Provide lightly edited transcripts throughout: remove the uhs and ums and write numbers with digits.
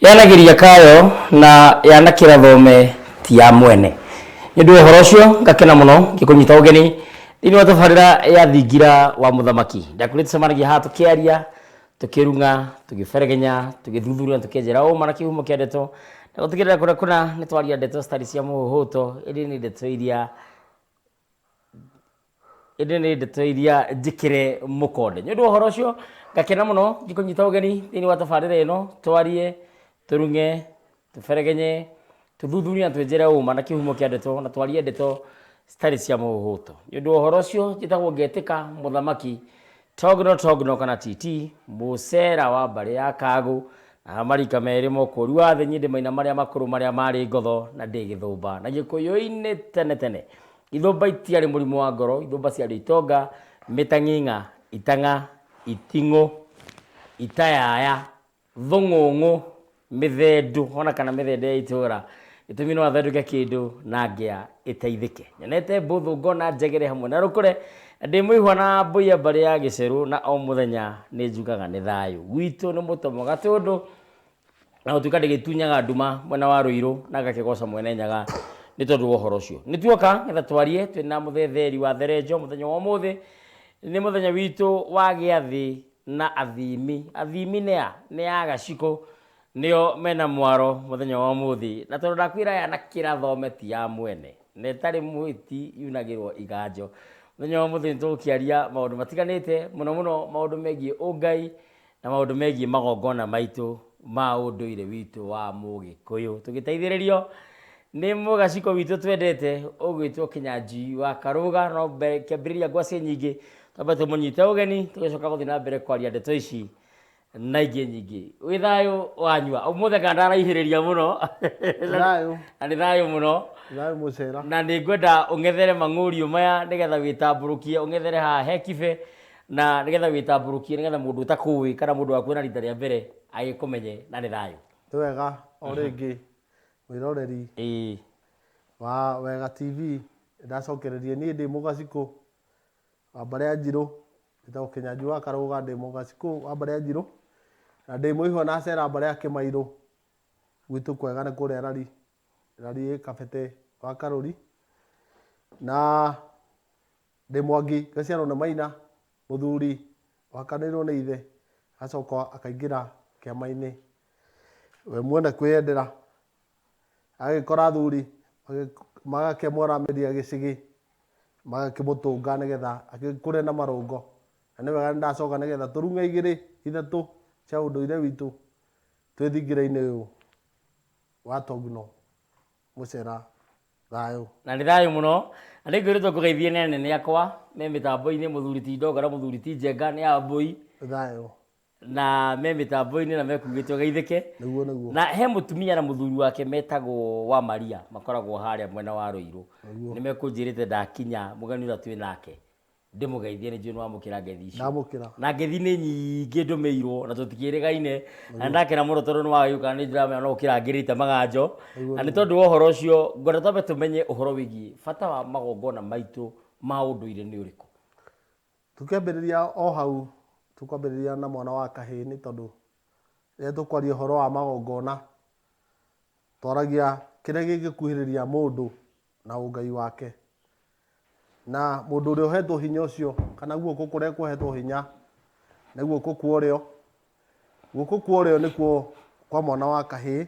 Yanagĩria kayo na yanakĩra thome ti ya mwene. Nĩ ũndũ wa ũhoro ũcio ngakena mũno ngĩkũnyita ũgeni thĩinĩ wa tabarĩra ya Thingira wa Mũthamaki. Ndakwĩrire tũcemanagia haha tũkĩaria, tũkĩrung'a, tũgĩberegenya, tũgĩthuthuria na tũkĩenjera ũma na kĩhumo kĩa ndeto na gũtigĩrĩra kũrĩa kũna nĩ twaria ndeto citarĩ cia mũhũhũto ĩndĩ nĩ ndeto iria ĩndĩ nĩ ndeto iria njĩkĩre mũkonde. Nĩ ũndũ wa ũhoro ũcio ngakena mũno ngĩkũnyita ũgeni thĩinĩ wa tabarĩra ĩno twarie, tũrung'e, tũberegenye, tũthuthurie na twenjere ũma na kĩhumo kĩa ndeto na twarie ndeto citarĩ cia mũhũhũto. Nĩ ũndũ wa ũhoro ũcio njĩtagwo Ngetĩka Mũthamaki Togno Togno kana TT, mũcera wa mbarĩ ya Kagũ, na marika merĩ mokũri wa thĩ nyindĩ maina marĩa makũrũ marĩa marĩ ngotho na ndĩ gĩthũmba. Na Gĩkũyũ-inĩ tene tene Ithũmba itiarĩ mũrimũ wa ngoro, ithũmba ciarĩ itonga, mĩtang'ing'a, itang'a, iting'ũ, itayaya, thũng'ũng'ũ, mĩthendũ ona kana mĩthende ya itũra. Gĩtũmi no athendũke kĩndũ na ngĩa ĩteithĩke. Nyonete mbũthũ ngona njegere hamwe na rũkũre, na ndĩ mũihwa na mbũi ya mbarĩ ya gĩcerũ na o mũthenya nĩ njugaga nĩ thayũ. Gwitũ nĩ mũtomo gatũndũ na gũtuĩka ndĩgĩtunyaga nduma mwena wa Rũirũ na ngakĩgoca Mwene Nyaga nĩ tondũ wa ũhoro ũcio. Nĩ tuoka nĩgetha twarie twĩna mũthetheri wa Therenjo mũthenya wa ũmũthĩ, nĩ mũthenya witũ wa gĩathĩ na athimi. Athimi nĩ a? Nĩ a Gacikũ, nĩo mena mwaro mũthenya wa ũmũthĩ. Na tondũ ndakwĩra aya na kĩrathome ti ya mwene, na ĩtarĩ mwĩti yunagĩrwo iganjo. Mũthenya wa ũmũthĩ nĩ tũgũkĩaria maũndũ matiganĩte, mũno mũno maũndũ megiĩ ũngai, na maũndũ megiĩ magongona maitũ ma ũndũire witũ wa mũgĩkũyũ tũgĩteithĩrĩrio nĩ mũgaciko witũ twendete ũgwĩtwo Kĩnyanjui wa Karũga no mbere kĩambĩrĩria ngwacĩ nyingĩ twambe tũmũnyite ũgeni tũgĩcoka gũthiĩ na mbere kwaria ndeto ici na ingĩ nyingĩ wĩ thayũ wanyua ũmũthĩ kana ndaraihĩrĩria mũno Thayũ. na nĩ thayũ mũno Thayũ mũcera. Na nĩ ngwenda ũng'ethere mang'ũriũ maya nĩgetha wĩtambũrũkie ũng'ethere haha he kibe na nĩgetha wĩtambũrũkie nĩgetha mũndũ ũtakũĩ kana mũndũ wakuona rita rĩa mbere agĩkũmenye na nĩ thayũ. Nĩ wega o rĩngĩ mwĩroreri wa Wega TV, nĩndacokereria niĩ ndĩ Mũgacikũ wa mbarĩ ya Njirũ, njĩtagwo Kĩnyanjui wa Karũga, ndĩ Mũgacikũ wa mbarĩ ya Njirũ, na ndĩ mũihwa na acera mbarĩ ya Kĩmairũ, gwitũ kwega nĩ kũrĩa Rari. Rari ĩ Kabete wa Karũri, na ndĩ Mwangi ngaciarwo nĩ Maina, mũthuri wakanĩirwo nĩ ithe, agacoka akaingĩra kĩama-inĩ we mwene kwĩyendera, agagĩkora athuri magakĩmwaramĩria gĩcĩgĩ, magakĩmũtũnga nĩgetha agĩkũre na marũngo. Na nĩ wega nĩndacoka nĩgetha tũrung'e igĩrĩ ithatũ cia ũndũire witũ twĩ thingira-inĩ ũyũ. Wa Togno Mũcera thayũ. Na nĩ thayũ mũno. Na nĩ ngwĩrĩtwo ngũgeithie nĩ anene akwa me mĩtambo-inĩ mũthuri ti Ndongo na mũthuri ti Njenga nĩ Ambũi. Thayũ. Na me mĩtambo-inĩ na mekugĩte ũgeithĩke. Nĩguo nĩguo. Na he mũtumia na mũthuri wake metagwo wa Maria makoragwo harĩa mwena wa Rũirũ. Nĩguo. Nĩ mekũnjĩrĩte ndakinya mũgeni ũrĩa twĩ nake ndĩmũgeithie nĩ njũĩ nĩwamũkĩra ngeithi icio. Ndamũkĩra. Na ngeithi nĩ nyingĩ ndũmĩirwo na tũtikĩrĩgaine na nĩndakena mũno tondũ nĩwagĩũka nĩ ndĩramenya no ũkĩrangĩrĩte maganjo na nĩ tondũ wa ũhoro ũcio ngwenda twambe tũmenye ũhoro wĩgiĩ bata wa magongona maitũ ma ũndũire nĩ ũrĩkũ. Tũkĩambĩrĩria o hau tũkwambĩrĩria na mwana wa kahĩĩ nĩ tondũ rĩrĩa tũkwaria ũhoro wa magongona twaragia kĩrĩa gĩngĩkuhĩrĩria mũndũ na ũngai wake. Na mũndũ ũrĩa ũhetwo hinya ũcio, kana guoko kũrĩa kũhetwo hinya, nĩ guoko kwa ũrĩo. Guoko kwa ũrĩo nĩkuo kwa mwana wa kahĩĩ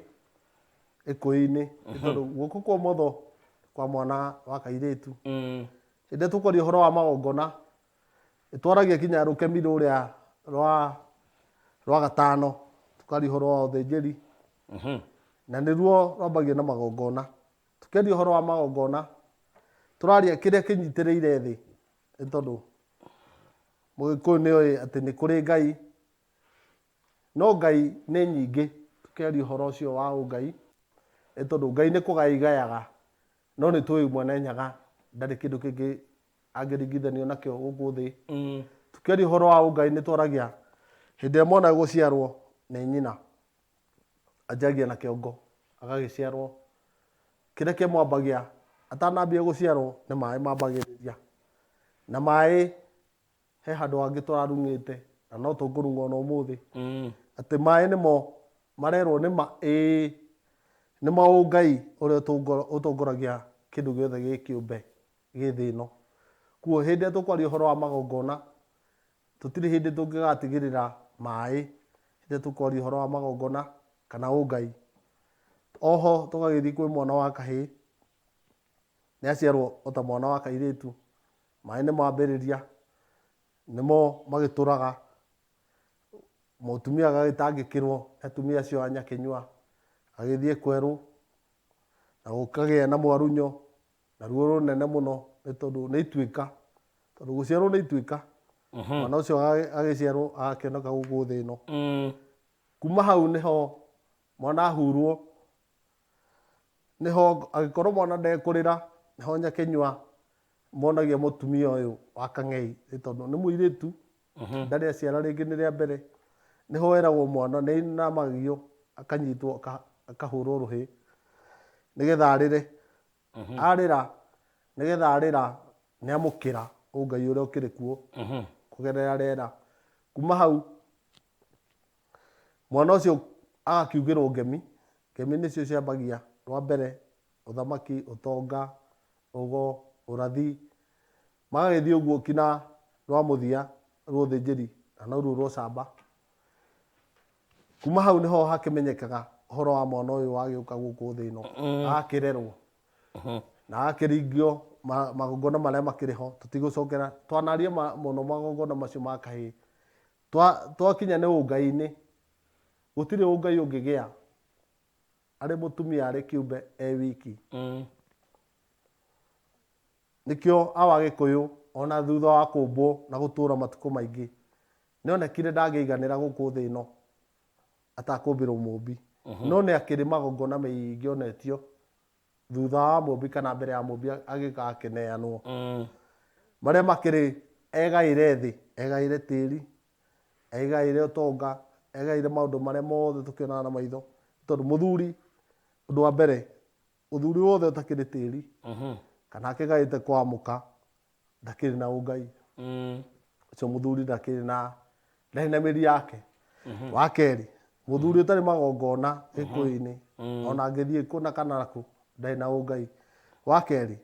gĩkũyũ-inĩ, nĩ tondũ guoko kwa ũmotho nĩ kwa mwana wa kairĩtu. Hĩndĩ ĩrĩa tũkwaria ũhoro wa magongona, nĩ twaragia nginya rũkemi rũrĩa rwa rwa gatano, tũkaria ũhoro wa ũthĩnjĩri, na nĩruo rwambagia na magongona. Tũkĩaria ũhoro wa magongona, tũraria kĩrĩa kĩnyitĩrĩire thĩ, nĩ tondũ mũgĩkũyũ nĩ oĩ atĩ nĩ kũrĩ Ngai, no Ngai nĩ nyingĩ tũkĩaria ũhoro ũcio wa ũngai, nĩ tondũ Ngai nĩ kũgaya igayaga, no nĩ tũĩ Mwene Nyaga ndarĩ kĩndũ kĩngĩ angĩringithanio nakĩo gũkũ thĩ. Tũkĩaria ũhoro wa ũngai nĩ twaragia hĩndĩ ĩrĩa mwana egũciarwo nĩ nyina, anjagia na kĩongo agagĩciarwo. Kĩrĩa kĩmwambagia atanambia gũciarwo nĩ maĩ mambagĩrĩria. Na maĩ he handũ hangĩ tũrarung'ĩte na no tũkũrung'a ona ũmũthĩ, atĩ maĩ nĩmo Marerwo nĩ ma ĩĩ nĩ ma ũngai ũrĩa ũtongoragia kĩndũ gĩothe gĩ kĩũmbe gĩ thĩ ĩno. Koguo hĩndĩ ĩrĩa tũkwaria ũhoro wa magongona, tũtirĩ hĩndĩ tũngĩgatigĩrĩra maĩ hĩndĩ ĩrĩa tũkwaria ũhoro wa magongona kana ũngai. Oho tũgagĩthiĩ kwĩ mwana wa kahĩĩ, nĩ aciarwo o ta mwana wa kairĩtu, maĩ nĩ mambĩrĩria, nĩmo magĩtũraga. Mũtumia agagĩtangĩkĩrwo nĩ atumia acio a Nyakĩnyua, agĩthiĩ kwerũ na gũkagĩa na mwarunyo na ruo rũnene mũno nĩ tondũ nĩ ituĩka, tondũ gũciarwo nĩ ituĩka. Mwana ũcio agĩciarwo agakĩoneka gũkũ thĩ ĩno. Kuma hau nĩho mwana ahurwo, nĩho angĩkorwo mwana ndekũrĩra, nĩho Nyakĩnyua monagia mũtumia ũyũ wa kang'ei nĩ tondũ nĩ mũirĩtu ndarĩ aciara rĩngĩ nĩ rĩa mbere nĩho eragwo mwana nĩ inamagio akanyitwo akahũrwo rũhĩ nĩgetha arĩre arĩra nĩgetha arĩra nĩ amũkĩra ũngai ũrĩa ũkĩrĩ kuo kũgerera rĩera kuma hau mwana ũcio agakiugĩrwo ngemi ngemi nĩcio ciambagia rwa mbere ũthamaki ũtonga ũgo ũrathi magagĩthiĩ ũguo kinya rwa mũthia rwa ũthĩnjĩri na noruo rwa ũcamba. Kuma hau nĩho hakĩmenyekaga ũhoro wa mwana ũyũ wagĩũka gũkũ thĩ ĩno agakĩrerwo na agakĩringio magongona marĩa makĩrĩ ho tũtigũcokera twanaria mũno magongona macio ma kahĩĩ. Twakinya nĩ ũngai-inĩ gũtirĩ ũngai ũngĩgĩa arĩ mũtumia arĩ kĩũmbe e wiki. Nĩkĩo awa Gĩkũyũ ona thutha wa kũmbwo na gũtũra matukũ maingĩ nĩonekire ndangĩiganĩra gũkũ thĩ ĩno atakũmbĩrwo mũmbi. No nĩ akĩrĩ magongona maingĩ onetio thutha wa mũmbi kana mbere ya mũmbi agĩũka akĩneanwo. Marĩa makĩrĩ egaĩre thĩ, egaĩre tĩri, egaĩre ũtonga, egaĩre maũndũ marĩa mothe tũkĩonaga na maitho. Tondũ mũthuri ũndũ wa mbere mũthuri wothe ũtakĩrĩ tĩri kana akĩgaĩte kwa mũka ndakĩrĩ na ũngai. Ũcio mũthuri ndakĩrĩ na ndarĩ na mĩri yake. Wa kerĩ mũthuri ũtarĩ magongona gĩkũyũ-inĩ ona angĩthiĩ kũ na kana kũ ndarĩ na ũngai. Wa kerĩ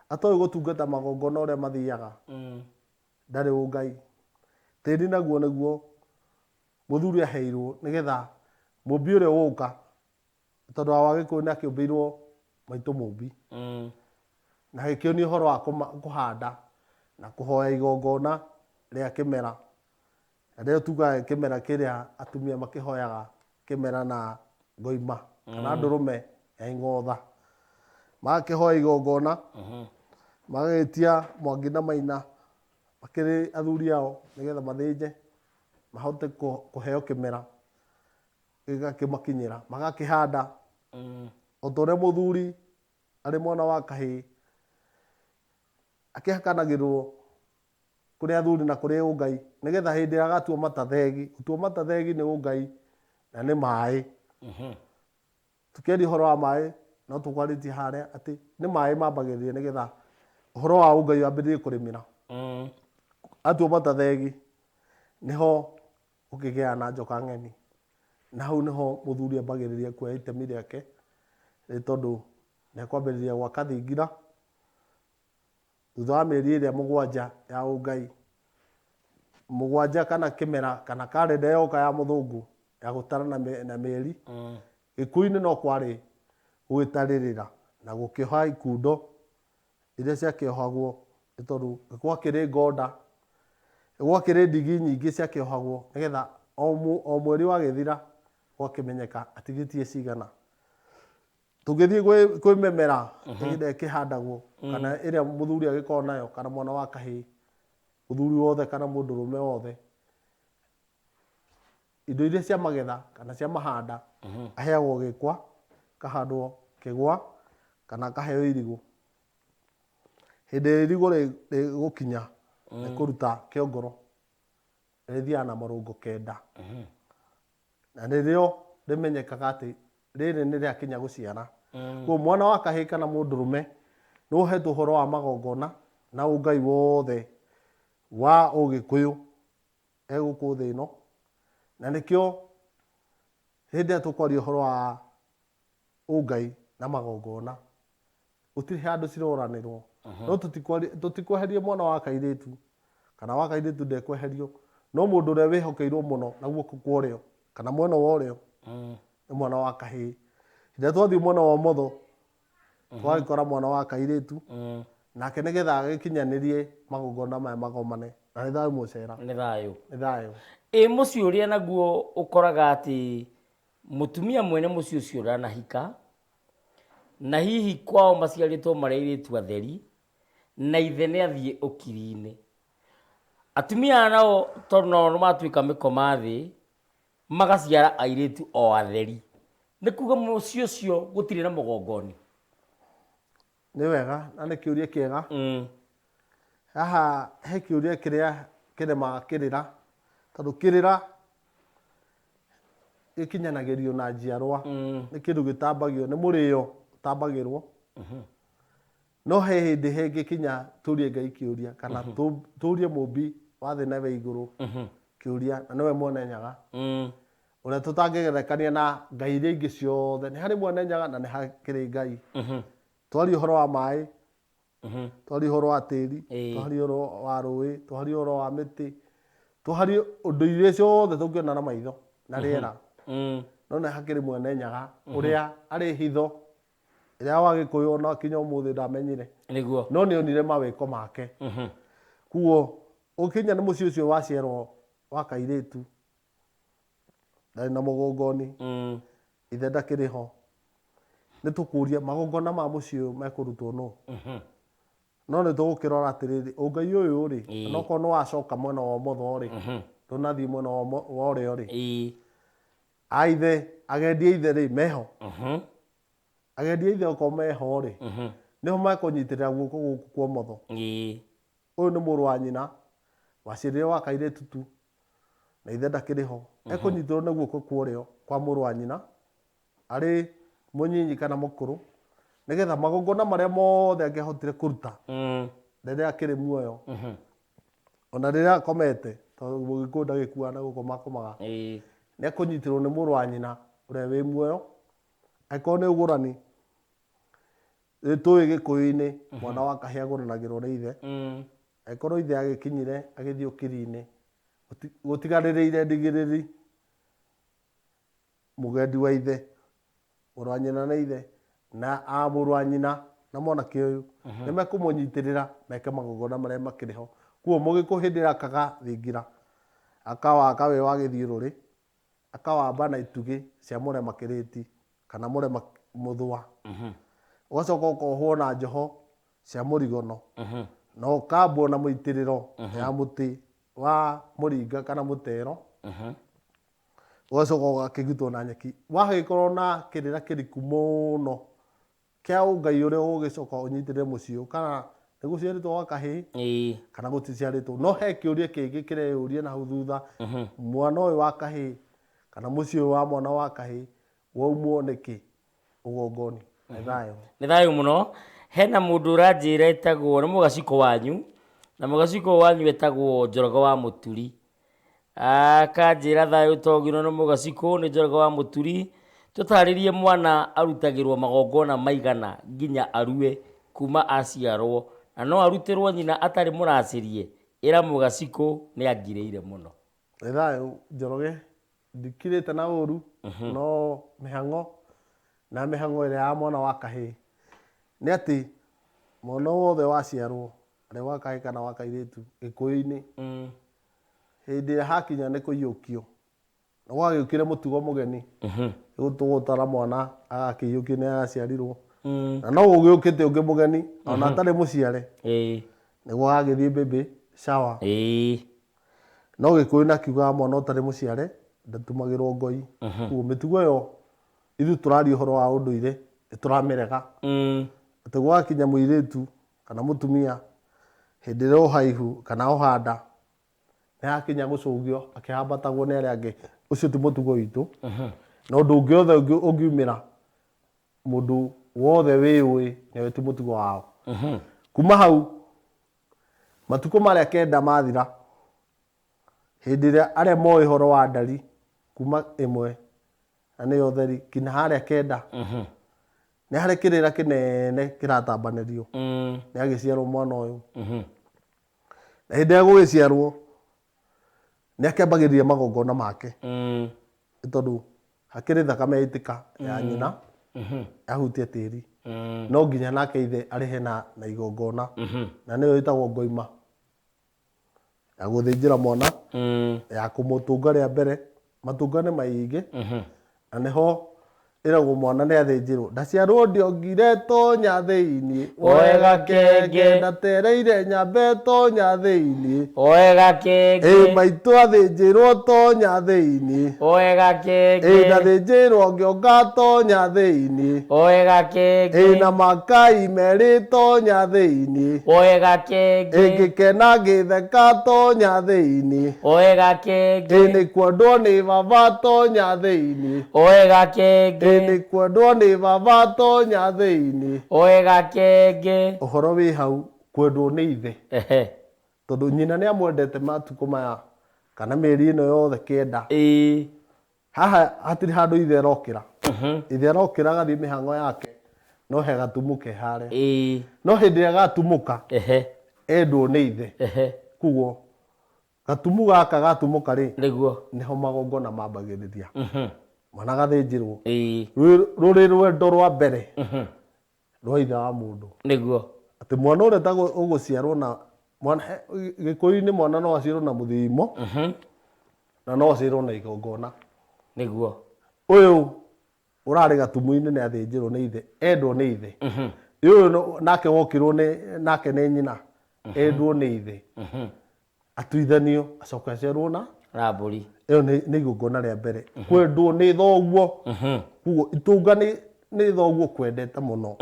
atoĩ gũtungata magongona ũrĩa mathiaga ndarĩ ũngai. Tĩri naguo nĩguo mũthuri aheirwo nĩgetha mũmbi ũrĩa ũgũka tondũ wa Gĩkũyũ nĩ akĩũmbĩirwo maitũ mũmbi na agĩkĩonio ũhoro wa kũhanda na kũhoya igongona rĩa kĩmera na rĩo tugaga kĩmera kĩrĩa atumia makĩhoyaga kĩmera na ngoima kana ndũrũme ya ing'otha. Magakĩhoya igongona magagĩtia Mwangi na Maina makĩrĩ athuri ao nĩgetha mathĩnje mahote kũheo kĩmera gĩgakĩmakinyĩra magakĩhanda o ta ũrĩa mũthuri arĩ mwana wa kahĩĩ akĩhakanagĩrwo kũrĩ athuri na kũrĩ ũngai nĩgetha hĩndĩ ĩrĩa agatua matathegi gũtua matathegi nĩ ũngai na nĩ maĩ. Tũkĩaria ũhoro wa maĩ no tũkwarĩtie harĩa atĩ nĩ maĩ mambagĩrĩria nĩgetha ũhoro wa ũngai wambĩrĩrie kũrĩmĩra. Atua matathegi nĩho ũkĩgĩa na njoka ng'eni na hau nĩho mũthuri ambagĩrĩria kuoya itemi rĩake nĩ tondũ nĩ ekwambĩrĩria gwaka thingira thutha wa mĩeri ĩrĩa mũgwanja ya ũngai mũgwanja kana kĩmera kana karenda yoka ya mũthũngũ ya gũtara na mĩeri. Gĩkũyũ-inĩ no kwarĩ gũgĩtarĩrĩra na gũkĩoha ikundo iria ciakĩohagwo nĩ tondũ gwakĩrĩ ngonda, gwakĩrĩ ndigi nyingĩ ciakĩohagwo nĩgetha o mweri wagĩthira gwakĩmenyeka atigĩtie cigana. Tũngĩthiĩ kwĩ mĩmera ĩrĩa ĩkĩhandagwo kana ĩrĩa mũthuri agĩkoragwo nayo kana mwana wa kahĩĩ, mũthuri wothe kana mũndũrũme wothe, indo iria cia magetha kana cia mahanda aheagwo gĩkwa, kahandwo kĩgwa kana akaheo irigũ. Hĩndĩ ĩrĩa irigũ rĩgũkinya nĩ kũruta kĩongoro, rĩthiaga na marũngo kenda. Na nĩrĩo rĩmenyekaga atĩ rĩrĩ nĩ rĩakinya gũciara. Koguo mwana wa kahĩĩ kana mũndũrũme nĩ ũhetwo ũhoro wa magongona na ũngai wothe wa ũgĩkũyũ e gũkũ thĩ ĩno. Na nĩkĩo Hĩndĩ ĩrĩa tũkwaria ũhoro wa ũngai na magongona, gũtirĩ handũ ciroranĩrwo. No tũtikweheria mwana wa kairĩtu, kana wa kairĩtu ndekweherio, no mũndũ ũrĩa wĩhokeirwo mũno na guoko kwa ũrĩo, kana mwena wa ũrĩo, nĩ mwana wa kahĩĩ. Hĩndĩ ĩrĩa twathiĩ mwena wa ũmotho, twagĩkora mwana wa kairĩtu, nake nĩgetha agĩkinyanĩrie magongona maya magomane. Na nĩ thayũ mũcera. Nĩ thayũ. Nĩ thayũ. Ĩ mũciĩ ũrĩa naguo ũkoraga atĩ mũtumia mwene mũciĩ ũcio ndanahika, na hihi kwao maciarĩtwo marĩ airĩtu atheri, na ithe nĩ athiĩ ũkiri-inĩ. Atumia aya nao tondũ nao nĩ matuĩka mĩkoma thĩ, magaciara airĩtu o atheri. Nĩ kuga mũciĩ ũcio gũtirĩ na mũgongoni? Nĩ wega na nĩ kĩũria kĩega. Haha he kĩũria kĩrĩa kĩremaga kĩrĩra, tondũ kĩrĩra gĩkinyanagĩrio na njiarwa. Nĩ kĩndũ gĩtambagio, nĩ mũrĩo ũtambagĩrwo. No he hĩndĩ hengĩkinya tũrie Ngai kĩũria, kana tũrie mũmbi wa thĩ na wa igũrũ kĩũria, na nĩwe Mwene Nyaga. Ũrĩa tũtangĩgerekania na ngai iria ingĩ ciothe. Nĩ harĩ Mwene Nyaga na nĩ hakĩrĩ Ngai. Twarie ũhoro wa maĩ, twarie ũhoro wa tĩri, twarie ũhoro wa rũĩ, twarie ũhoro wa mĩtĩ, twarie ũndũ iria ciothe tũngĩona na maitho na rĩera. No nĩ hakĩrĩ Mwene Nyaga ũrĩa arĩ hitho ĩrĩa wa Gĩkũyũ ona kinya ũmũthĩ ndamenyire. No nĩ onire mawĩko make. Kuo ũkinya nĩ mũciĩ ũcio waciarwo wa kairĩtu, ndarĩ na mũgongoni, ithe ndakĩrĩ ho, nĩ tũkũria magongona ma mũciĩ ũyũ mekũrutwo nũ? No nĩ tũgũkĩrora atĩrĩrĩ, ũngai ũyũ rĩ, onokorwo nĩ wacoka mwena wa ũmotho rĩ, ndũnathiĩ mwena wa ũrĩo rĩ, aithe, agendi a ithe rĩ, meho? Agendi a ithe okorwo meho rĩ, nĩho mekũnyitĩrĩra guoko gũkũ kwa ũmotho. Ũyũ nĩ mũrũ wa nyina, waciarire wa kairĩtu tu, na ithe ndakĩrĩ ho. Ekũnyitĩrĩrwo nĩ guoko kwa ũrĩo kwa mũrũ wa nyina, arĩ mũnyinyi kana mũkũrũ, nĩgetha magongona marĩa mothe angĩahotire kũruta rĩrĩa akĩrĩ muoyo, ona rĩrĩa akomete, tondũ mũgĩkũyũ ndagĩkuaga na gũkoma akomaga, nĩ ekũnyitĩrĩrwo nĩ mũrũ wa nyina ũrĩa wĩ muoyo. Angĩkorwo nĩ ũgũrani, nĩ tũĩ gĩkũyũ-inĩ mwana wa kahĩĩ agũranagĩrwo nĩ ithe. Angĩkorwo ithe agĩkinyire agĩthiĩ ũkiri-inĩ, gũtigarĩrĩire ndigĩrĩri mũgendi wa ithe, mũrũ wa nyina na ithe, na a mũrũ wa nyina na mwanake ũyũ, nĩ mekũmũnyitĩrĩra meke magongona marĩa makĩrĩ ho. Koguo mũgĩkũyũ hĩndĩ ĩrĩa akaga thingira, akawaka wĩ wa gĩthiũrũrĩ, akawamba na itugĩ cia mũrema kĩrĩti kana mũrema mũthũa. Ũgacoka ũkohwo na njoho cia mũrigono, na ũkambwo na mũitĩrĩro ya mũtĩ wa mũringa kana mũtero. Ũgacoka ũgakĩgitwo na nyeki. Wagĩkorwo na kĩrĩra kĩriku mũno kĩa ũngai ũrĩa ũgũgĩcoka ũnyitĩrĩre mũciĩ ũyũ, kana nĩ gũciarĩtwo gwa kahĩĩ kana gũticiarĩtwo. No he kĩũria kĩngĩ kĩreyũria na hau thutha, mwana ũyũ wa kahĩĩ kana mũciĩ ũyũ wa mwana wa kahĩĩ waumwo nĩkĩ ũgongoni? Nĩ thayũ. Nĩ thayũ mũno. Hena mũndũ ũranjĩra etagwo, nĩ mũgacikũ wanyu, na mũgacikũ wanyu etagwo Njoroge wa Mũturi. Akanjĩra thayũ togino nĩ mũgacikũ nĩ Njoroge wa Mũturi, tũtarĩrie mwana arutagĩrwo magongona maigana nginya arue kuma aciarwo, na no arutĩrwo nyina atarĩ mũracĩrie, ĩra mũgacikũ nĩ angirĩire mũno. Nĩ thayũ Njoroge, ndikirĩte na ũru, no mĩhang'o na mĩhang'o ĩrĩa ya mwana wa kahĩĩ nĩ atĩ mwana wothe waciarwo arĩ wa kahĩĩ kana wa kairĩtu gĩkũyũ-inĩ, hĩndĩ ĩrĩa hakinya nĩ kũiyũkio, na gwagĩũkire mũtugo mũgeni, gũtara mwana agakĩiyũkio nĩ araciarirwo, na no gũgĩũkĩte ũngĩ mũgeni ona atarĩ mũciare, nĩguo agagĩthiĩ baby shower. No gĩkũyũ nakiugaga mwana ũtarĩ mũciare ndatumagĩrwo ngoi. Koguo mĩtugo ĩyo ithuĩ tũraria ũhoro wa ũndũire nĩ tũramĩrega. Atĩ gwakinya mũirĩtu kana mũtumia hĩndĩ ĩrĩa ũhaihu kana ũhanda nĩ hakinya gũcũgio akĩhambatagwo nĩ arĩa angĩ, ũcio ti mũtugo witũ. Na ũndũ ũngĩ wothe ũngiumĩra mũndũ wothe wĩyũĩ nĩoĩ ti mũtugo wao. Kuma hau matukũ marĩa kenda mathira, hĩndĩ ĩrĩa arĩa moĩ ũhoro wa ndari kuma ĩmwe Na nĩyo theri nginya harĩa kenda nĩ harĩ kĩrĩra kĩnene kĩratambanĩrio. Nĩ agĩciarwo mwana ũyũ. Na hĩndĩ ya gũgĩciarwo nĩ akĩambagĩrĩria magongona make. Nĩ tondũ hakĩrĩ thakame yaitĩka ya nyina yahutia tĩri. No nginya nake ithe arĩhe na igongona. Na nĩyo ĩtagwo ngoima. Ya gũthĩnjĩra mwana. Ya kũmũtũnga rĩa mbere. Matũnga nĩ maingĩ. Na nĩho ĩragwo mwana nĩ athĩnjĩrwo. Ndaciarwo ndiongire tonya thĩinĩ. Oe gakenge. Ndatereire nyambe tonya thĩinĩ. Oe gakenge. Ĩ maitũ athĩnjĩrwo tonya thĩinĩ. Oe gakenge. Ĩ ndathĩnjĩrwo ngĩonga tonya thĩinĩ. Oe gakenge. Ĩ na makai merĩ tonya thĩinĩ. Oe gakenge. Ĩ ngĩkena ngĩtheka tonya thĩinĩ. Oe gakenge. Ĩ nĩ kwendwo nĩ baba tonya thĩinĩ. Oe gakenge. Ĩ nĩ kwendwo nĩ baba tonya thĩinĩ. Oe gakenge. Ũhoro wĩ hau kwendwo nĩ ithe. Ehe. Tondũ nyina nĩ amwendete matukũ maya kana mĩeri ĩno yothe kenda. Haha hatirĩ handũ ithe arokĩra. Ithe arokĩra agathiĩ mĩhang'o yake no he gatumu ke harĩa. No hĩndĩ ĩrĩa gatumũka endwo nĩ ithe. Koguo gatumu gaka gatumũka rĩ, Nĩguo. nĩho magongona mambagĩrĩria. Mwana agathĩnjĩrwo. Rũrĩ rwendo rwa mbere rwa ithe wa mũndũ. Nĩguo. Atĩ mwana ũrĩa ũgũciarwo na mwana, Gĩkũyũ-inĩ mwana no aciarwo na mũthimo. Na no aciarwo na igongona. Nĩguo. Ũyũ ũrarĩ gatumu-inĩ nĩ athĩnjĩrwo nĩ ithe, endwo nĩ ithe. Ũyũ nake wokirwo nĩ nake nĩ nyina, endwo nĩ ithe. Atuithanio, acoke aciarwo na na mbũri. Ĩyo nĩ igongona rĩa mbere. Kwendwo nĩ thoguo. Koguo itũnga nĩ thoguo kwendete mũno.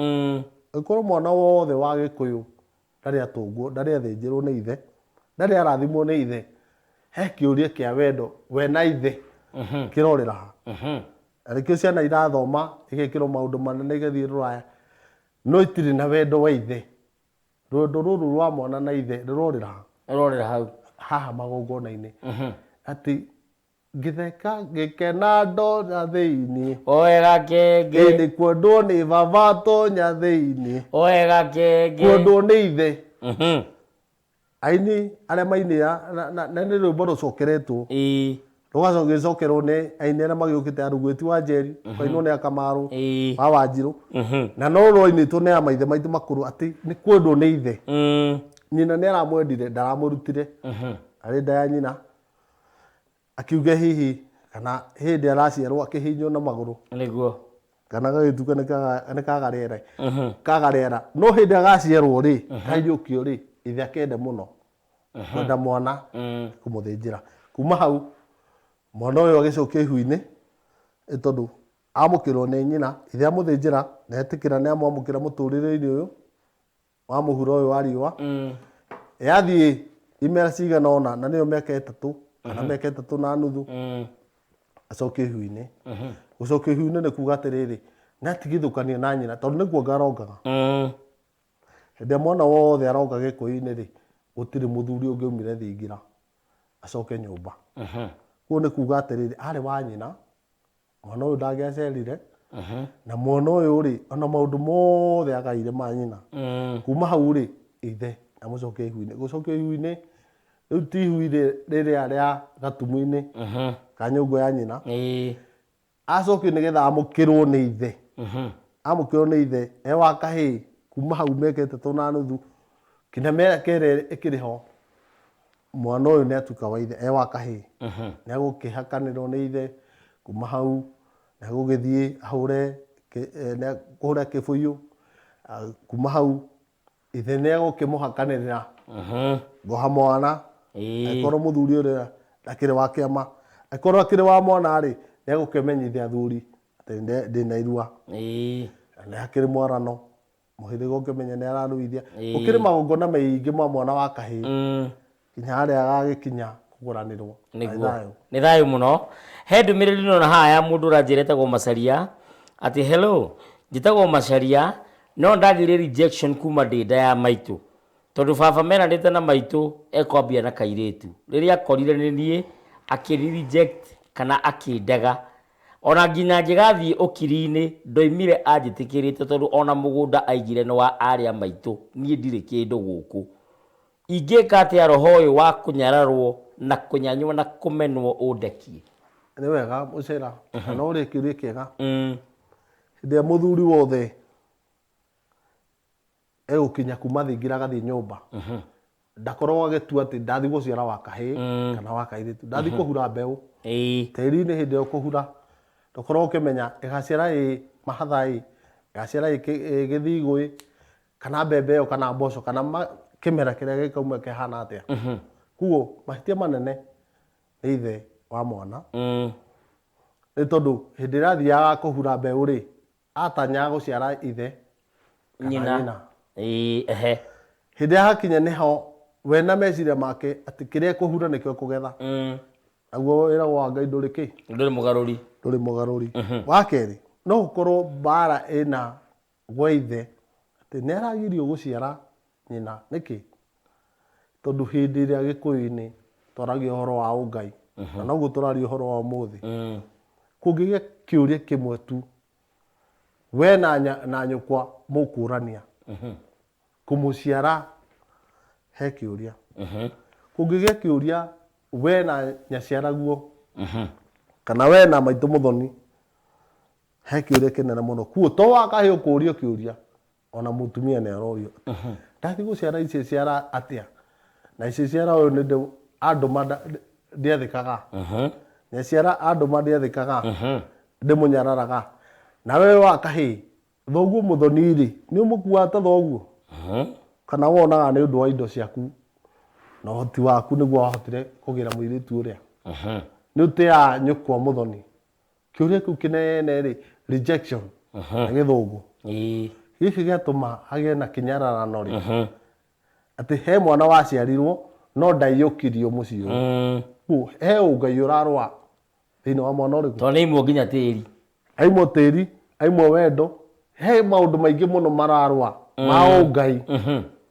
Angĩkorwo mwana wothe wa Gĩkũyũ ndarĩ atũngwo, ndarĩ athĩnjĩrwo nĩ ithe, ndarĩ arathimwo nĩ ithe, he kĩũria kĩa wendo we na ithe kĩrorĩra ha. Na nĩkĩo ciana irathoma igekĩrwo maũndũ manene igathiĩ rũraya, no itirĩ na wendo wa ithe. Rwendo rũrũ rwa mwana na ithe rũrorĩra ha? Rũrorĩra hau. Haha magongona-inĩ. Atĩ ngĩtheka ngĩkena ndonya thĩinĩ. Oe gakenge. Ĩ nĩ kwendwo nĩ baba tonya thĩinĩ. Oe gakenge. Kwendwo nĩ ithe. Aini arĩa mainĩra na nĩ rwĩmbo rũcokeretwo. Rũgacokerwo nĩ aini arĩa magĩũkĩte Arugwĩti wa Njeri, rũkainwo nĩ Akamarũ, wa Wanjirũ. Na no rwainĩtwo nĩ amaithe maitũ makũrũ atĩ nĩ kwendwo nĩ ithe. Nyina nĩ aramwendire, ndaramũrutire. Arĩ nda ya nyina. Akiuge hihi kana hĩndĩ araciarwo akĩhihinywo na magũrũ. Nĩguo. Kana gagĩtuka nĩ kaga rĩera. Kaga rĩera. No hĩndĩ agaciarwo rĩ, kaiyũkio rĩ, ithe akende mũno. Kwenda mwana kũmũthĩnjĩra. Kuma hau mwana ũyũ agĩcokio ihu-inĩ, nĩ tondũ amũkĩrwo nĩ nyina, ithe amũthĩnjĩra, na etĩkĩra nĩ amwamũkĩra mũtũrĩre-inĩ ũyũ wa mũhuro ũyũ wa riũa. Yathiĩ imera cigana ũna, na nĩyo mĩaka ĩtatũ, kana mĩaka ĩtatũ na nuthu, acokio ihu-inĩ. Gũcokio ihu-inĩ nĩ kuga atĩrĩrĩ, nĩ atigithũkanio na nyina, tondũ nĩ kuonga arongaga. Hĩndĩ ĩrĩa mwana wothe aronga Gĩkũyũ-inĩ rĩ, gũtirĩ mũthuri ũngĩaumire thingira acoke nyũmba. Koguo nĩ kuga atĩrĩrĩ, arĩ wa nyina, mwana ũyũ ndangĩacerire, na mwana ũyũ rĩ, ona maũndũ mothe agaire ma nyina. Kuma hau rĩ, ithe amũcokia ihu-inĩ. Gũcokio ihu-inĩ, rĩu ti ihu rĩrĩa rĩa gatumu-inĩ, ka nyũngũ ya nyina. Acokio nĩgetha amũkĩrwo nĩ ithe. Amũkĩrwo nĩ ithe, e wa kahĩĩ, kuma hau mĩaka ĩtatũ na nuthu, nginya mĩaka ĩrĩa ĩkĩrĩ ho, mwana ũyũ nĩ atuĩka wa ithe, e wa kahĩĩ. Nĩ agũkĩhakanĩrwo nĩ ithe, kuma hau, nĩ agũgĩthiĩ ahũre, nĩ akũhũra kĩbũyũ, kuma hau, ithe nĩ agũkĩmũhakanĩrĩra. Ngoha mwana, angĩkorwo mũthuri ũrĩa akĩrĩ wa kĩama, angĩkorwo akĩrĩ wa mwana rĩ, nĩ agũkĩmenyithia athuri atĩ ndĩna irua. Na nĩ hakĩrĩ mwarano, mũhĩrĩga ũkĩmenya nĩ araruithia. Gũkĩrĩ magongona maingĩ ma mwana wa kahĩĩ. Nginya harĩa agagĩkinya kũgũranĩrwo. Nĩguo. Nĩ thayũ. Nĩ thayũ mũno. He ndũmĩrĩri nona haha ya mũndũ ũranjĩra etagwo Macharia, atĩ hello, njĩtagwo Macharia, no ndagĩire rejection kuma ndĩ nda ya maitũ. Tondũ baba meranĩte na maitũ ekwambia na kairĩtu. Rĩrĩa akorire nĩ niĩ, akĩni reject kana akĩndega. Ona nginya ngĩgathiĩ ũkiri-inĩ ndoimire anjĩtĩkĩrĩte tondũ ona mũgũnda aigire nĩ wa arĩ a maitũ, niĩ ndirĩ kĩndũ gũkũ. Ingĩka atĩa roho ũyũ wa kũnyararwo na kũnyanywo na kũmenwo ũndekie? Nĩ wega mũcera, na no ũrĩe kĩũria kĩega. Hĩndĩ ĩrĩa mũthuri wothe egũkinya kuma thingira agathiĩ nyũmba, ndakoragwo agĩtua atĩ ndathiĩ gũciara wa kahĩĩ kana wa kairĩtu, ndathiĩ kũhura mbeũ tĩri-inĩ. Hĩndĩ ĩyo kũhura ndũkoragwo ũkĩmenya ĩgaciara ĩ mahatha ĩ ĩgaciara ĩ gĩthigũ ĩ kana mbembe ĩyo kana mboco kana kĩmera kĩrĩa gĩkauma kĩhana atĩa. Koguo mahĩtia manene nĩ ithe wa mwana, nĩ tondũ hĩndĩ ĩrĩa athiaga kũhura mbeũ rĩ, atanyaga gũciara ithe kana nyina. Nyina. Ĩĩ, ehe. Hĩndĩ ĩrĩa hakinya nĩho we na meciria make atĩ kĩrĩa ekũhura nĩkĩo ekũgetha. Naguo wĩra wa Ngai ndũrĩ kĩ? Ndũrĩ mũgarũri. Ndũrĩ mũgarũri. Wa kerĩ, no gũkorwo mbara ĩna gwa ithe atĩ nĩ aragirio gũciara nyina. Nĩkĩ? Tondũ hĩndĩ ĩrĩa Gĩkũyũ-inĩ twaragia ũhoro wa ũngai, na noguo tũraria ũhoro wa ũmũthĩ, kũngĩgĩa kĩũria kĩmwe tu, we na nyũkwa mũkũrania kũmũciara, he kĩũria. Kũngĩgĩa kĩũria we na nyaciaraguo kana we na maitũ mũthoni, he kĩũria kĩnene mũno. Kuo to wa kahĩĩ ũkũrio kĩũria, ona mũtumia nĩ arorio, ndathiĩ gũciara ici ciara atĩa, na ici ciara ũyũ nĩ andũma ndiathĩkaga, nyaciara andũma ndiathĩkaga, ndĩmũnyararaga. Na we wa kahĩĩ, thoguo mũthoni rĩ, nĩ ũmũkuaga ta thoguo kana wonaga nĩ ũndũ wa indo ciaku na ũhoti waku nĩguo wahotire kũgĩra mũirĩtu ũrĩa nĩ ũtĩaga nyũkwa mũthoni? Kĩũria kĩu kĩnene rĩ, rejection na gĩthũngũ, gĩkĩ gĩatũma hagĩe na kĩnyararano rĩ, atĩ he mwana waciarirwo no ndaiyũkirio mũciĩ ũyũ. Kũguo he ũngai ũrarũa thĩinĩ wa mwana ũrĩkũ? Tondũ nĩ imwe nginya tĩri. Aimwo tĩri, aimwo wendo, he maũndũ maingĩ mũno mararũa ma ũngai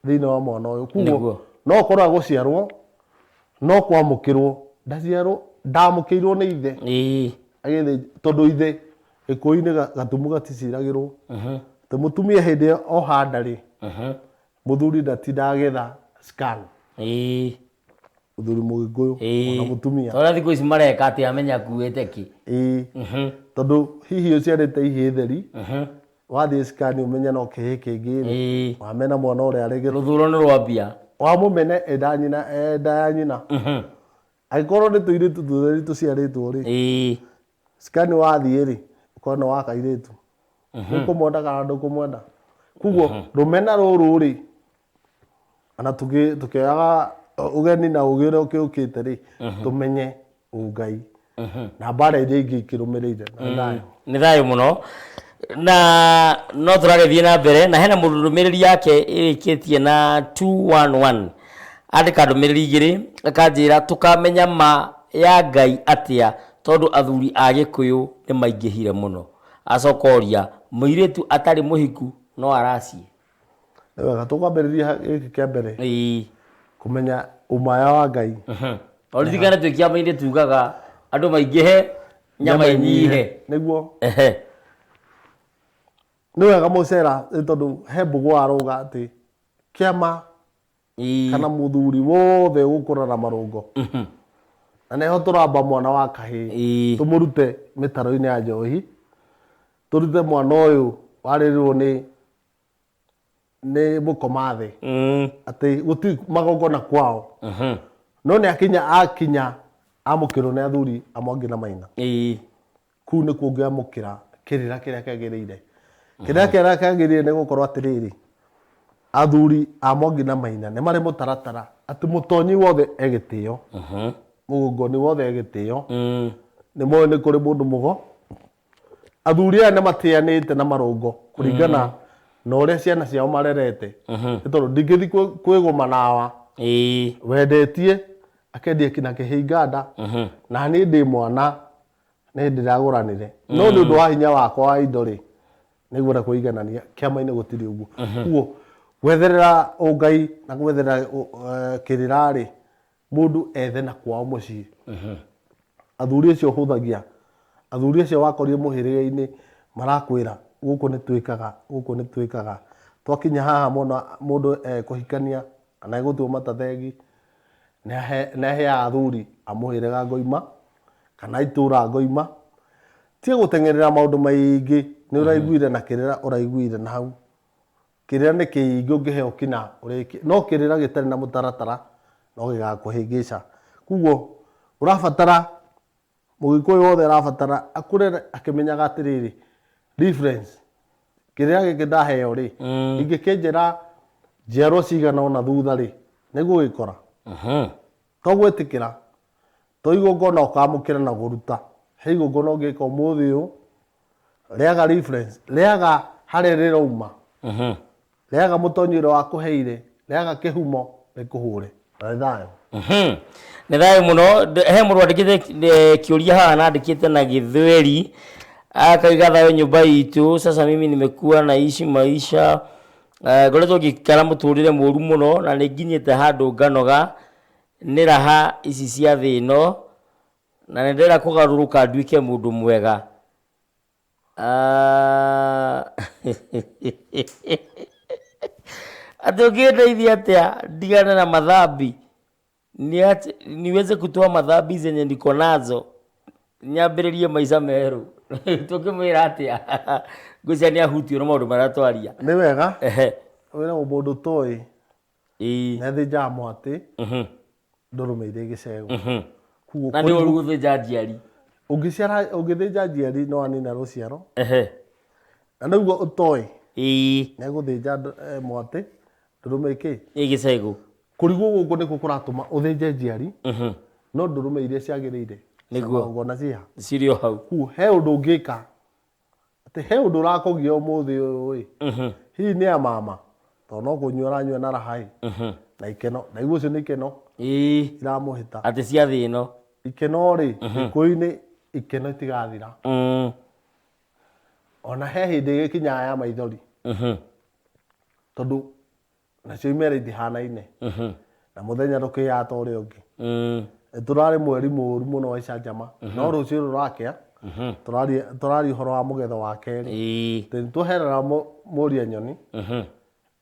thĩinĩ wa mwana ũyũ. Koguo no korwo agũciarwo no kwamũkĩrwo, ndaciarwo ndamũkĩirwo nĩ ithe agĩthĩ, tondũ ithe Gĩkũyũ-inĩ gatumu gaticiragĩrwo. Atĩ mũtumia hĩndĩ ĩyo oha nda rĩ, mũthuri ndatindaga agĩetha scan. Mũthuri Mũgĩkũyũ ona mũtumia. Tondũ thikũ ici mareka atĩ amenya akuĩte kĩ. Ĩĩ, tondũ hihi ũciarĩte ihĩĩ theri, wathiĩ scan ũmenye no kĩhĩĩ kĩngĩ rĩ, wamena mwana ũrĩa arĩ Rũthuro nĩ rwambia. Wamũmene enda nyina, enda ya nyina. Angĩkorwo nĩ tũirĩtu tũtheri tũciarĩtwo rĩ, scan wathiĩ rĩ, ũkona nĩ wa kairĩtu, nĩ ũkũmwenda kana ndũkũmwenda? Koguo rũmena rũrũ rĩ, ona tũkĩoyaga ũgeni na ũgĩ ũrĩa ũkĩũkĩte rĩ, tũmenye ũngai na mbara iria ingĩ ikĩrũmĩrĩire. Na nĩ thayũ. Nĩ thayũ mũno, na no tũragĩthiĩ na mbere, na hena mũndũ ndũmĩrĩri yake ĩrĩkĩtie na 211, andĩka ndũmĩrĩri igĩrĩ, akanjĩra tũkamenya ma ya Ngai atĩa tondũ athuri a Gĩkũyũ nĩ maingĩhire mũno. Acoka oria, mũirĩtu atarĩ mũhiku no aracie? Nĩ wega, tũkwambĩrĩria gĩkĩ kĩa mbere, kũmenya ũmaya wa Ngai. Oririkane twĩ kĩama-inĩ tugaga andũ maingĩhe, nyama inyihe. Nĩguo. Nĩ wega mũcera, nĩ tondũ he mbũgũ arauga atĩ kĩama kana mũthuri wothe ũgũkũra na marũngo, na nĩho tũramba mwana wa kahĩĩ, tũmũrute mĩtaro-inĩ ya njohi, tũrute mwana ũyũ warĩrĩrwo nĩ mũkoma thĩ, atĩ gũtirĩ magongona kwao, no nĩ akinya akinya amũkĩrwo nĩ athuri amwe na maina. Kũu nĩkuo ũngĩamũkĩra kĩrĩra kĩrĩa kĩagĩrĩire. Kĩrĩra kĩrĩa kĩagĩrĩire nĩ gũkorwo atĩrĩrĩ, athuri a Mwangi na Maina nĩ marĩ mũtaratara atĩ mũtonyi wothe e gĩtĩo, mũgongoni wothe e gĩtĩo, nĩ moĩ nĩ kũrĩ mũndũ mũgo. Athuri aya nĩ matĩanĩte na marũngo kũringana na ũrĩa ciana ciao marerete, nĩ tondũ ndingĩthiĩ kwĩgũma nawa wendetie akendia kina kĩhinga nda, na niĩ ndĩ mwana nĩ ndĩragũranire, no nĩ ũndũ wa hinya wakwa wa indo rĩ, nĩngwenda kwĩiganania. Kĩama-inĩ gũtirĩ ũguo. Koguo gwetherera ũngai na gwetherera kĩrĩra rĩ, mũndũ ethe na kwao mũciĩ. Athuri acio hũthagia Athuri acio wakorire mũhĩrĩga-inĩ marakwĩra gũkũ nĩ twĩkaga, gũkũ nĩ twĩkaga. Twakinya haha mwana mũndũ ekũhikania kana egũtua matathegi, nĩ aheaga athuri a mũhĩrĩga ngoima kana itũra ngoima. Tiga gũteng'erera maũndũ maingĩ, nĩ ũraiguire na kĩrĩra ũraiguire na hau. Kĩrĩra nĩ kĩingĩ ũngĩheo kinya ũrĩkie, no kĩrĩra gĩtarĩ na mũtaratara no gĩgakũhĩngĩca. Koguo ũrabatara Mũgĩkũyũ wothe arabatara akũre akĩmenyaga atĩrĩrĩ, reference, kĩrĩra gĩkĩ ndaheo rĩ, ingĩkĩnjĩra njiarwa cigana ũna thutha rĩ, nĩ ngũgĩkora? To gwĩtĩkĩra, to igongona ũkamũkĩra na kũruta, he igongona ũngĩka ũmũthĩ ũyũ, rĩaga reference, rĩaga harĩa rĩrauma. Rĩaga mũtonyi ũrĩa wakũheire, rĩaga kĩhumo rĩkũhũre. Na nĩ thayũ. Nĩ thayũ mũno. He mũndũ wandĩkĩte kĩũria haha na andĩkĩte na Gĩthweri, akauga thayũ nyũmba itũ, sasa mimi nimekuwa naishi maisha ngoretwo ngĩikara mũtũrĩre mũru mũno na nĩ nginyĩte handũ nganoga nĩ raha ici cia thĩ ĩno na nĩ ndĩrenda kũgarũrũka nduĩke mũndũ mwega. Ah. Atĩ ũngĩndeithia atĩa ndigane na madhambi Niache, niweze kutoa madhambi zenye niko nazo nyambĩrĩrie maica merũ. Tũngĩmwĩra atĩa? Ngwĩciria nĩ ahutio nĩ maũndũ marĩa twaria. Nĩ wega. Ehe. Wĩra mũndũ ũtoĩ. Nĩ athĩnjaga mwatĩ. Ndũrũme irĩ gĩcegũ. Koguo Na nĩ ũru gũthĩnja njiari. Ũngĩciara ũngĩthĩnja njiari no anina rũciaro. Na nĩguo ũtoĩ. Nĩ egũthĩnja mwatĩ ndũrũme ĩkĩ? Ĩ gĩcegũ. Kũrigwo gũkũ nĩkuo kũratũma ũthĩnje njiari no ndũrũme iria ciagĩrĩire cia magongona ciĩ ha? Cirĩ o hau. Koguo he ũndũ ũngĩka atĩ he ũndũ ũrakũgia ũmũthĩ ũyũ ĩ, hihi nĩ ya mama tondũ no kũnyua aranyua na raha ĩ, na ikeno, ndaigua ũcio nĩ ikeno iramũhĩta. Atĩ cia thĩ ĩno. Ikeno rĩ, Gĩkũyũ-inĩ ikeno itigathira. Ona he hĩndĩ ĩgĩkinyaga ya maithori. Tondũ nacio imera itihanaine na mũthenya ndũkĩaga ta ũrĩa ũngĩ. Tũrarĩ mweri mũru mũno wa icanjama, no rũciũ rũrakĩa tũraria tũraria ũhoro wa mũgetho wa kerĩ. Atĩ nĩtweherera mũria nyoni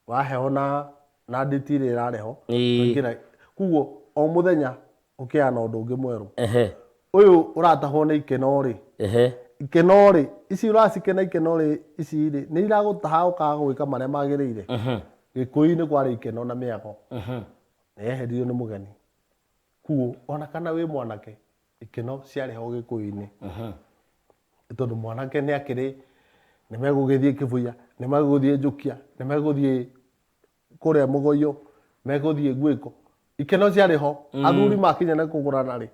wa heho na na nditi ĩrĩa ĩrarĩ ho. Twaingĩra koguo o mũthenya ũkĩaga na ũndũ ũngĩ mwerũ. Ũyũ ũratahwo nĩ ikeno rĩ, ikeno rĩ, ici ũracikena ikeno rĩ, ici rĩ, nĩ iragũtaha ũkaga gwĩka marĩa magĩrĩire. Gĩkũyũ-inĩ kwarĩ ikeno na mĩago. Nĩ yeheririo nĩ mũgeni. Koguo ona kana wĩ mwanake, ikeno ciarĩ ho gĩkũyũ-inĩ. Nĩ tondũ mwanake nĩ akĩrĩ, nĩ megũgĩthiĩ kĩbuya, nĩ megũthiĩ njũkia, nĩ megũthiĩ kũrĩa mũgoyo megũthiĩ gwĩko ikeno ciarĩ ho. Athuri makinya nĩ kũgũrana rĩ,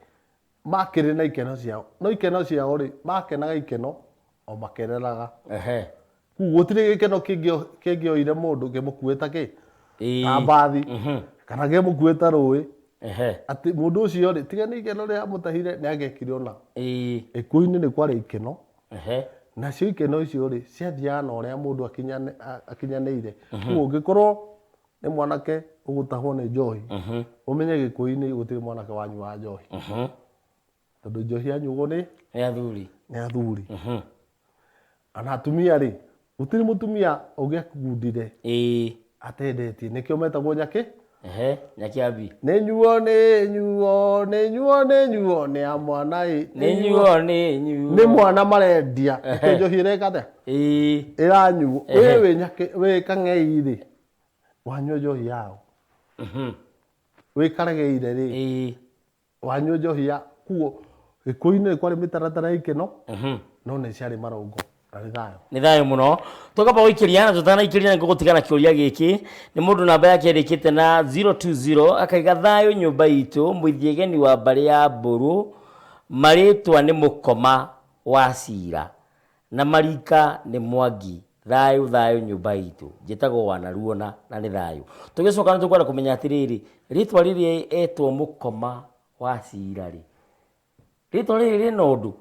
makĩrĩ na ikeno ciao, no ikeno ciao rĩ, makenaga ikeno o makereraga. Koguo gũtirĩ gĩkeno kĩngĩoire mũndũ kĩmũkuĩte kĩ ta mbathi kana kĩmũkuĩte rũĩ, atĩ mũndũ ũcio rĩ, tiga nĩ ikeno rĩamũtahire nĩ angĩekire ũna. Gĩkũyũ-inĩ nĩ kwarĩ ikeno. Nacio ikeno icio rĩ, ciathiaga na ũrĩa mũndũ akinyanĩire. Koguo ũngĩkorwo nĩ mwanake ũgũtahwo nĩ njohi, ũmenye gĩkũyũ-inĩ gũtirĩ mwanake wanyuaga njohi. Tondũ njohi yanyuagwo nĩ Nĩ athuri. Nĩ athuri. Ona atumia rĩ, gũtirĩ mũtumia ũngĩakundire atendetie, nĩkĩo metagwo nyakĩ. Ehe, nyakĩambi. Nĩ nyuo, nĩ nyuo, nĩ nyuo, nĩ nyuo, nĩ ya mwana ĩ. Nĩ nyuo, nĩ nyuo. Nĩ mwana marendia. Nĩkĩo njohi ĩreka atĩa? Ĩranyuo. We wĩ nyakĩ, wĩ kang'ei rĩ, wanyua njohi yao. Wĩ karegeire rĩ, wanyua njohi ya kuo. Gĩkũyũ-inĩ nĩ kwarĩ mĩtaratara ya ikeno, no nĩ ciarĩ marongo na nĩ thayũ. Nĩ thayũ mũno. Tũkamba gũikĩria na tũtanaikĩria nĩ ngũgũtiga na kĩũria gĩkĩ. Nĩ mũndũ namba yake ĩrĩkĩte na 020 akaiga thayũ nyũmba itũ, mũithiegeni wa mbarĩ ya Mbũrũ, marĩtwa nĩ Mũkoma wa Cira na marika nĩ Mwangi. Thayũ thayũ nyũmba itũ. Njĩtagwo Wanaruona na nĩ thayũ. Tũgĩcoka nĩ tũkwenda kũmenya atĩrĩrĩ, rĩtwa rĩrĩa etwo Mũkoma wa Cira rĩ, rĩtwa rĩrĩ rĩna ũndũ?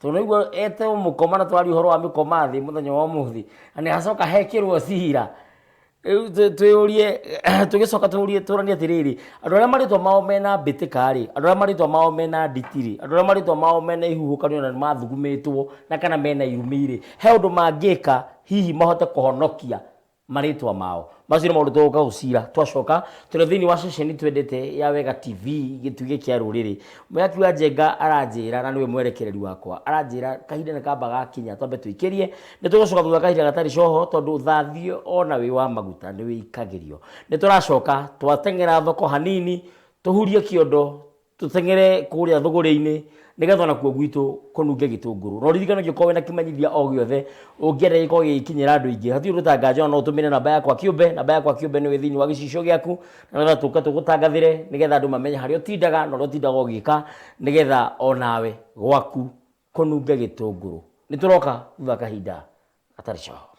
Tondũ naigua etwo Mũkoma na twaria ũhoro wa mĩkoma thĩ mũthenya wa ũmũthĩ, na nĩ hacoka hekĩrwo Cira. Rĩu twĩyũrie, tũgĩcoka tũrie tũranie atĩrĩrĩ, andũ arĩa marĩtwa mao mena mbĩtĩka rĩ, andũ arĩa marĩtwa mao mena nditi rĩ, andũ arĩa marĩtwa mao mena ihuhũkanio na nĩmathugumĩtwo na kana mena irumi rĩ, he ũndũ mangĩka hihi mahote kũhonokia marĩtwa mao? Macio nĩ maũndũ tũgũka gũcira twacoka. Tũrĩ thĩinĩ wa ceceni twendete ya Wega TV, gĩtugĩ kĩa rũrĩrĩ. Mũyaki wa Njenga aranjĩra, na nĩwe mwerekereri wakwa, aranjĩra kahinda nĩ kamba gakinya twambe tũikĩrie. Nĩ tũgũcoka thutha kahinda gatarĩ coho, tondũ thathio ona wĩ wa maguta nĩ wĩikagĩrio. Nĩ tũracoka twateng'era thoko hanini, tũhurie kĩondo, tũteng'ere kũrĩa thũgũrĩ-inĩ, nĩgetha onakuo gwitũ kũnunge gĩtũngũrũ. Na ũririkane, ũngĩkorwo wĩna kĩmenyithia o gĩothe ũngĩenda gĩkorwo gĩgĩkinyĩra andũ aingĩ, hatirĩ ũndũ ta nganja, no ũtũmĩre namba yakwa kĩũmbe. Namba yakwa kĩũmbe nĩ wĩ thĩinĩ wa gĩcicio gĩaku, na nĩgetha tũke tũgũtangathĩre, nĩgetha andũ mamenye harĩa ũtindaga na ũrĩa ũtindaga ũgĩka, nĩgetha onawe gwaku kũnunge gĩtũngũrũ. Nĩ tũroka thutha kahinda gatarĩ coho.